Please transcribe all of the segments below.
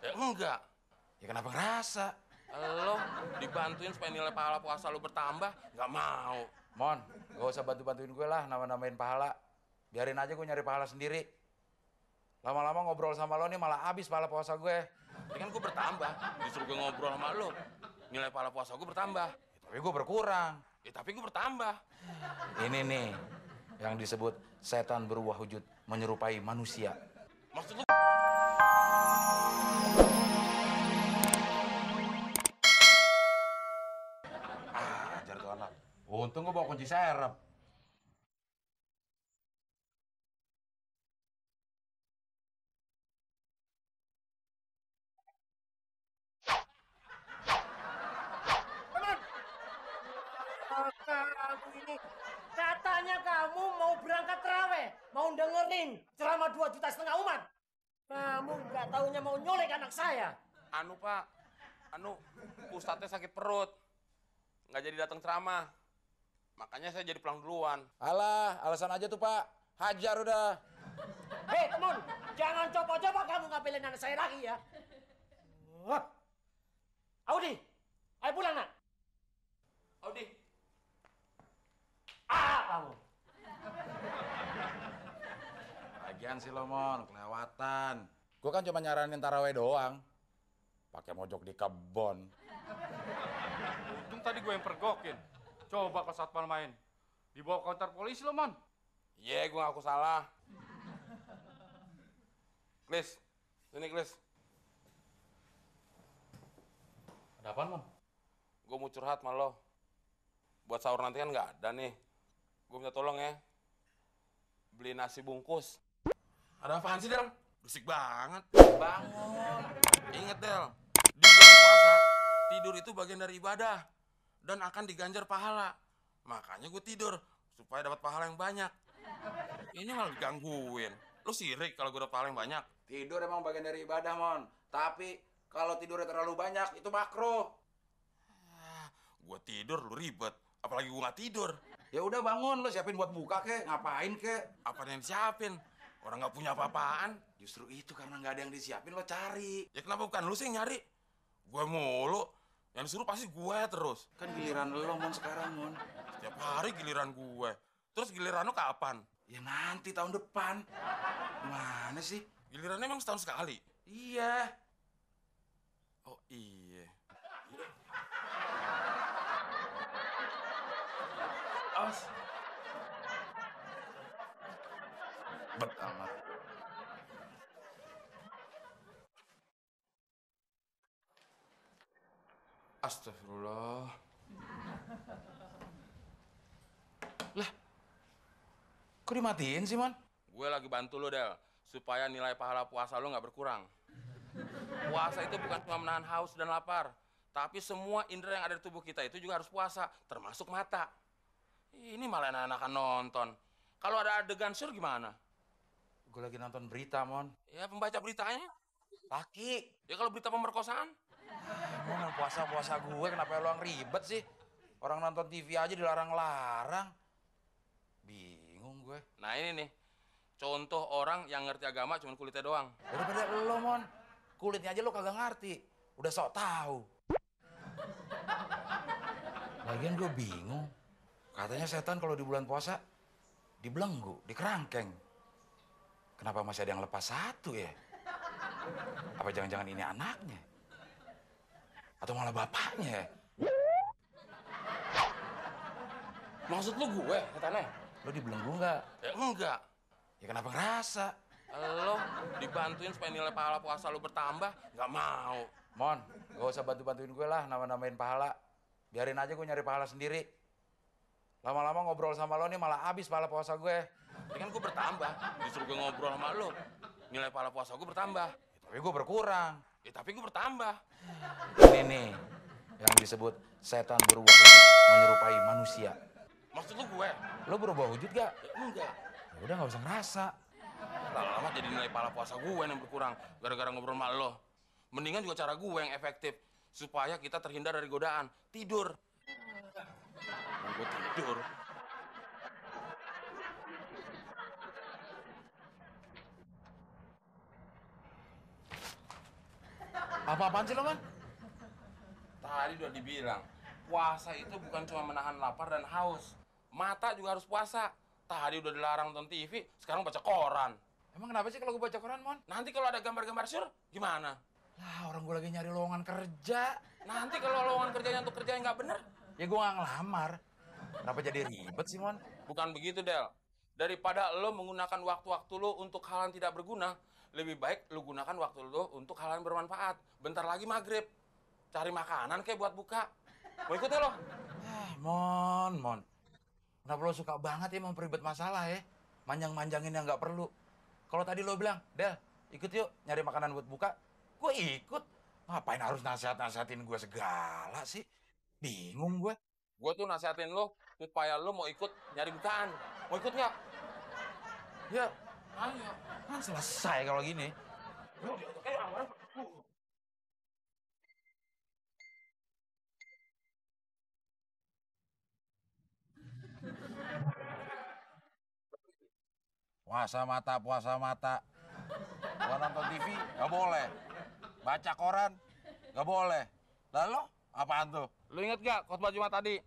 Ya enggak. Ya kenapa ngerasa? Lo dibantuin supaya nilai pahala puasa lo bertambah, nggak mau. Mon, gak usah bantu-bantuin gue lah nama-namain pahala. Biarin aja gue nyari pahala sendiri. Lama-lama ngobrol sama lo nih malah habis pahala puasa gue. Ini kan gue bertambah, justru gue ngobrol sama lo, nilai pahala puasa gue bertambah. Tapi gue berkurang. Ya tapi gue bertambah. Ini nih yang disebut setan berubah wujud menyerupai manusia. Maksud lo? Ajar tuh anak. Untung gue bawa kunci serep. Kamu ini katanya kamu mau berangkat terawih, mau dengerin ceramah 2,5 juta umat. Kamu nggak taunya mau nyolek anak saya. Anu Pak, Ustadznya sakit perut, nggak jadi datang ceramah. Makanya saya jadi pulang duluan. Alah, alasan aja tuh Pak. Hajar udah. Hei teman, jangan coba-coba kamu ngambilin anak saya lagi ya. Wah. Audi, ayo pulang nak. Audi. Kamu. Lagian sih lo, Mon, kelewatan. Gue kan cuma nyaranin taraweh doang. Pakai mojok di kebon. Untung tadi gue yang pergokin. Coba ke satpam main. Dibawa ke kantor polisi lo, Mon. Iya, gue ngaku salah. Klis, sini Klis. Ada apaan, Mon? Gue mau curhat sama lo. Buat sahur nanti kan nggak ada nih. Gue minta tolong ya. Beli nasi bungkus. Ada apaan sih, Del? Berisik banget. Bangun. Ingat, Del. Di bulan puasa, tidur itu bagian dari ibadah. Dan akan diganjar pahala. Makanya gue tidur. Supaya dapat pahala yang banyak. Ini malah digangguin. Lo sirik kalau gue dapat pahala yang banyak. Tidur emang bagian dari ibadah, Mon. Tapi kalau tidurnya terlalu banyak, itu makruh. Gue tidur, lu ribet. Apalagi gue nggak tidur. Ya udah bangun, lo siapin buat buka kek, ngapain kek. Apa yang disiapin? Orang nggak punya apa-apaan. Justru itu karena nggak ada yang disiapin, lo cari. Ya kenapa bukan lu sih yang nyari? Gue mulu. Yang disuruh pasti gue terus. Kan giliran lo, Mon, sekarang, Mon. Setiap hari giliran gue. Terus giliran lu kapan? Ya nanti tahun depan. Gimana sih? Gilirannya emang setahun sekali? Iya. Oh iya. Awas. Amat. Astagfirullah. Lah, kok dimatiin sih, Mon? Gue lagi bantu lo, Del. Supaya nilai pahala puasa lo nggak berkurang. Puasa itu bukan cuma menahan haus dan lapar. Tapi semua indera yang ada di tubuh kita itu juga harus puasa. Termasuk mata. Ini malah enak-enakan nonton. Kalau ada adegan sur gimana? Gue lagi nonton berita, Mon. Ya pembaca beritanya. Laki. Ya kalau berita pemerkosaan. Mon, yang puasa-puasa gue kenapa lo yang ribet sih? Orang nonton TV aja dilarang-larang. Bingung gue. Nah ini nih. Contoh orang yang ngerti agama cuma kulitnya doang. Daripada lo, Mon. Kulitnya aja lo kagak ngerti. Udah sok tahu. Lagian gue bingung. Katanya setan kalau di bulan puasa dibelenggu, dikerangkeng. Kenapa masih ada yang lepas satu ya? Apa jangan-jangan ini anaknya? Atau malah bapaknya ya? Maksud lu gue, setannya? Lo dibelenggu nggak? Ya enggak. Ya kenapa ngerasa? Lo dibantuin supaya nilai pahala puasa lo bertambah, nggak mau. Mon, gak usah bantu-bantuin gue lah nama-namain pahala. Biarin aja gue nyari pahala sendiri. Lama-lama ngobrol sama lo nih malah habis pahala puasa gue. Ini kan gue bertambah, justru gue ngobrol sama lo. Nilai pahala puasa gue bertambah. Tapi gue berkurang. Ya tapi gue bertambah. Ini nih yang disebut setan berubah wujud menyerupai manusia. Maksud lu gue? Lo berubah wujud gak? Ya enggak. Ya udah gak usah ngerasa. Lama-lama jadi nilai pahala puasa gue yang berkurang gara-gara ngobrol sama lo. Mendingan juga cara gue yang efektif supaya kita terhindar dari godaan. Tidur. Gue tidur. Apa-apaan sih lo, Mon? Tadi udah dibilang, puasa itu bukan cuma menahan lapar dan haus. Mata juga harus puasa. Tadi udah dilarang nonton TV, sekarang baca koran. Emang kenapa sih kalau gue baca koran, Mon? Nanti kalau ada gambar-gambar sur, gimana? Lah, orang gue lagi nyari lowongan kerja. Nanti kalau lowongan kerjanya untuk kerja yang nggak bener, Ya gue nggak ngelamar. Kenapa jadi ribet sih, Mon? bukan begitu, Del. Daripada lo menggunakan waktu-waktu lo untuk hal yang tidak berguna, lebih baik lo gunakan waktu lo untuk hal yang bermanfaat. Bentar lagi maghrib. Cari makanan kayak buat buka. Mau ikut ya lo? Mon. Kenapa lo suka banget ya memperibet masalah ya? Manjang-manjangin yang nggak perlu. Kalau tadi lo bilang, Del, ikut yuk nyari makanan buat buka. Gue ikut. Ngapain harus nasihat-nasihatin gue segala sih? Bingung gue. Gue tuh nasihatin lo supaya lo mau ikut nyari bukaan. Mau ikut nggak? Ya, Ayo. kan selesai kalau gini. Puasa mata. Gua nonton TV, nggak boleh. Baca koran, nggak boleh. Lalu, apaan tuh? Lo inget gak khotbah Jumat tadi?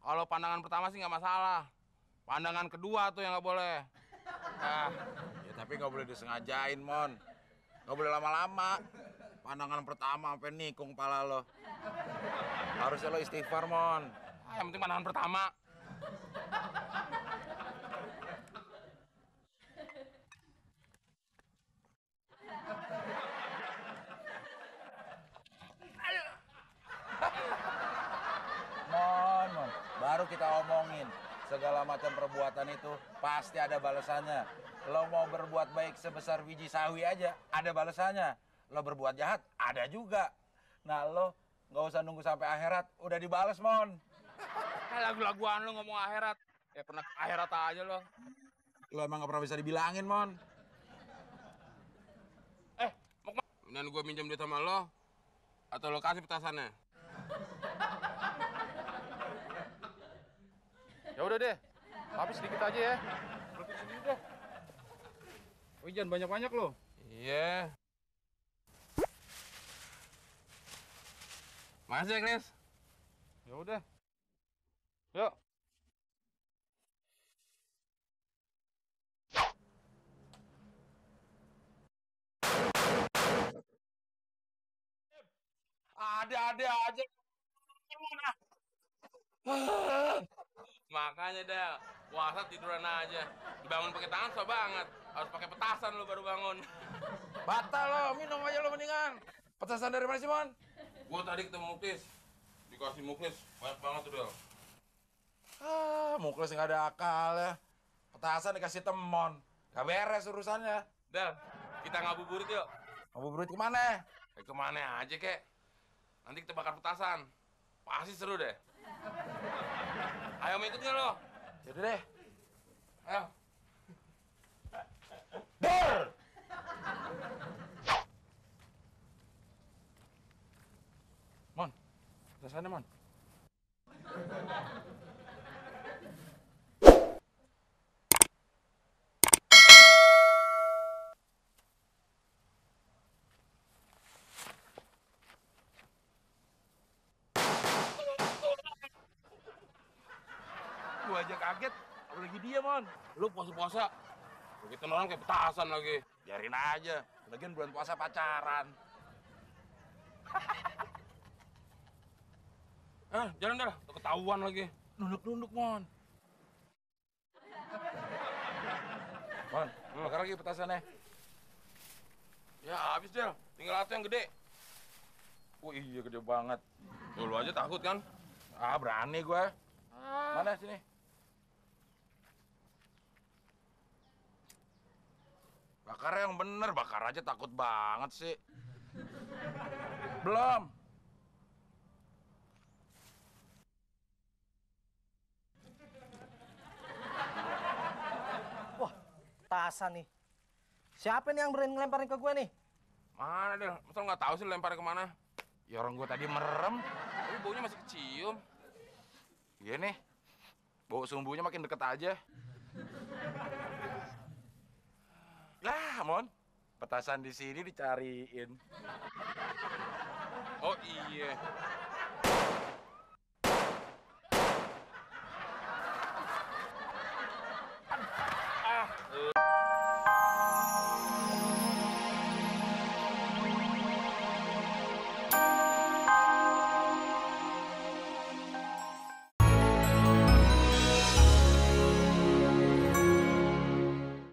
Kalau pandangan pertama sih nggak masalah. Pandangan kedua tuh yang nggak boleh. Ah, ya tapi nggak boleh disengajain, Mon. Nggak boleh lama-lama. Pandangan pertama sampai nikung pala lo. Harusnya lo istighfar, Mon. Yang penting pandangan pertama. Mon. Baru kita omongin. Segala macam perbuatan itu pasti ada balasannya. Lo mau berbuat baik sebesar biji sawi aja, ada balasannya. Lo berbuat jahat, ada juga. Nah, lo nggak usah nunggu sampai akhirat, udah dibales, Mon. Lagu-laguan lo ngomong akhirat. Ya pernah akhirat aja lo. Lo emang nggak pernah bisa dibilangin, Mon. Mau kemana? Mendingan gue minjem duit sama lo. Atau lo kasih petasannya. Ya udah deh, habis sedikit aja ya. Berarti sini deh. Oh, jangan banyak-banyak loh. Iya. Makasih ya, Chris. Ya udah. Yuk. Ada aja. Makanya Del, puasa tiduran aja. Bangun pakai tangan susah banget. Harus pakai petasan lo baru bangun. Batal lo, minum aja lo mendingan. Petasan dari mana sih, Mon? Gue tadi ketemu Muklis. Dikasih Muklis, banyak banget tuh Del. Muklis nggak ada akal ya. Petasan dikasih temon. Gak beres urusannya. Del, kita ngabuburit yuk. Ngabuburit kemana? Kemana aja kek. Nanti kita bakar petasan. Pasti seru deh. Ayo mau ikut nggak lo? Yaudah deh. Ayo. Dur! Mon, petasannya, Mon. Gua aja kaget, apalagi dia, Mon. Lu puasa-puasa, begitu orang kayak petasan lagi. Biarin aja. Lagian bulan puasa pacaran. Jalan dah, udah ketahuan lagi. Nunduk-nunduk, Mon. Mon, bakar lagi petasannya. Ya habis Del, tinggal satu yang gede. Oh iya, gede banget. Tuh, lu aja takut kan? Ah, berani gue. Mana sini? Bakar yang bener, bakar aja takut banget sih. Belum. Wah, tasan nih. Siapa nih yang berani ngelemparin ke gue nih? Mana Del? Masa lu nggak tahu sih lempar kemana? Ya orang gue tadi merem. Tapi baunya masih kecium. Iya nih. Bau sumbunya makin deket aja. Lah, Mon. Petasan di sini dicariin. Oh iya,